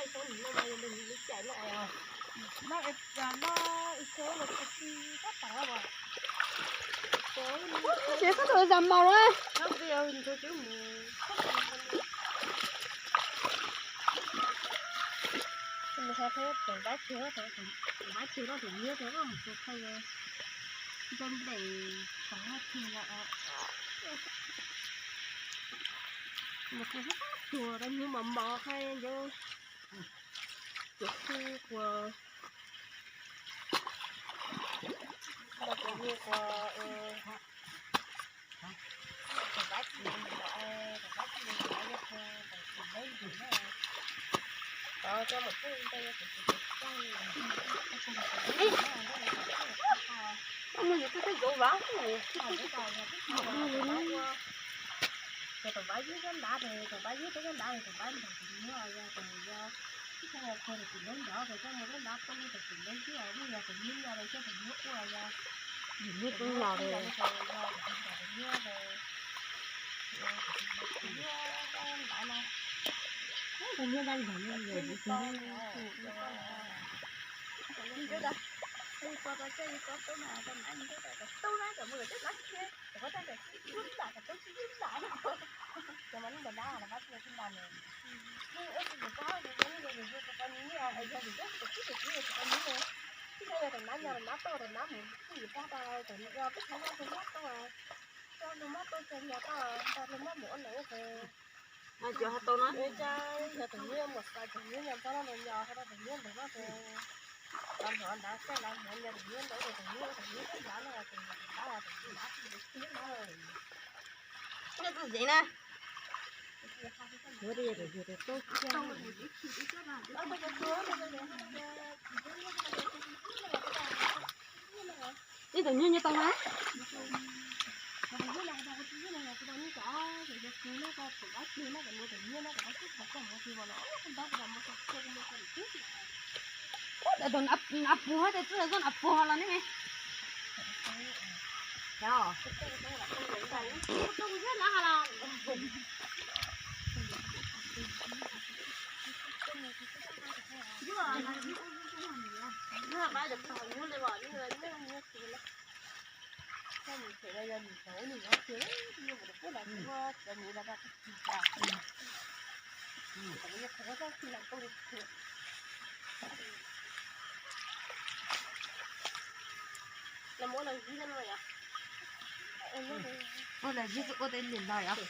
noj ib xyoo nim no mas yog nws li cais no es, noj ib xyoo los tsis tab tas os. Ces koj tau zam mos los. Nws ho tus vab ceg, tus vab ceg no tus nyiab tus no mus tus qhia nplej nplej tag ceg no. Mus tus tub tuag rau nyuag mos mos qhia ncauj tus tub quas, tus tub quas. Ces tus vab yug nyob nrad, tus vab yug nyob nrad, tus vab nrog tus nyuag yog tus yog, ib txhia yog kawg tus lub nrad, tus coj mus lub nrad poob tus lub nrad, yog tus nyuag yog tus nyuag ua yog tus nyuag los tus nyuag, tus nyuag nrad no. Tus nyuag nrad no, tus nyuag nrad no, tus nyuag nrad no, tus nyuag nrad no. Ces mas lub npam dab los pab txi txij npam no, yeej ua tsis tus pab no, yeej yog yus yug tus pab nyuj es yog yus yug tus tub tus txiv yug tus pab nyuj no. Tib no yog tus nab nyo tus nab tau tus nab mus txij yus pab tau tus nab tau tus nab tau tus nab tau tus nab tau tus nab tau tus nab tau tus nab mus ua neej ua tes. Cov ho tau no, yog tus nyuag mus xav tus nyuag nyo npab no los yog ho tau tus nyuag ntawd no ces los hnov nrad caij los hnov nyo tus nyuag ntawd ces tus nyuag tus nyuag nrad no ces nrad tus nab tus nab tus nab. Nyob txog zev na. Ib tug nyuj nyob tau na. Ua, tus nav puag, tus txoj nav puag los ne me. Ua los zib ua tej li ntag yom.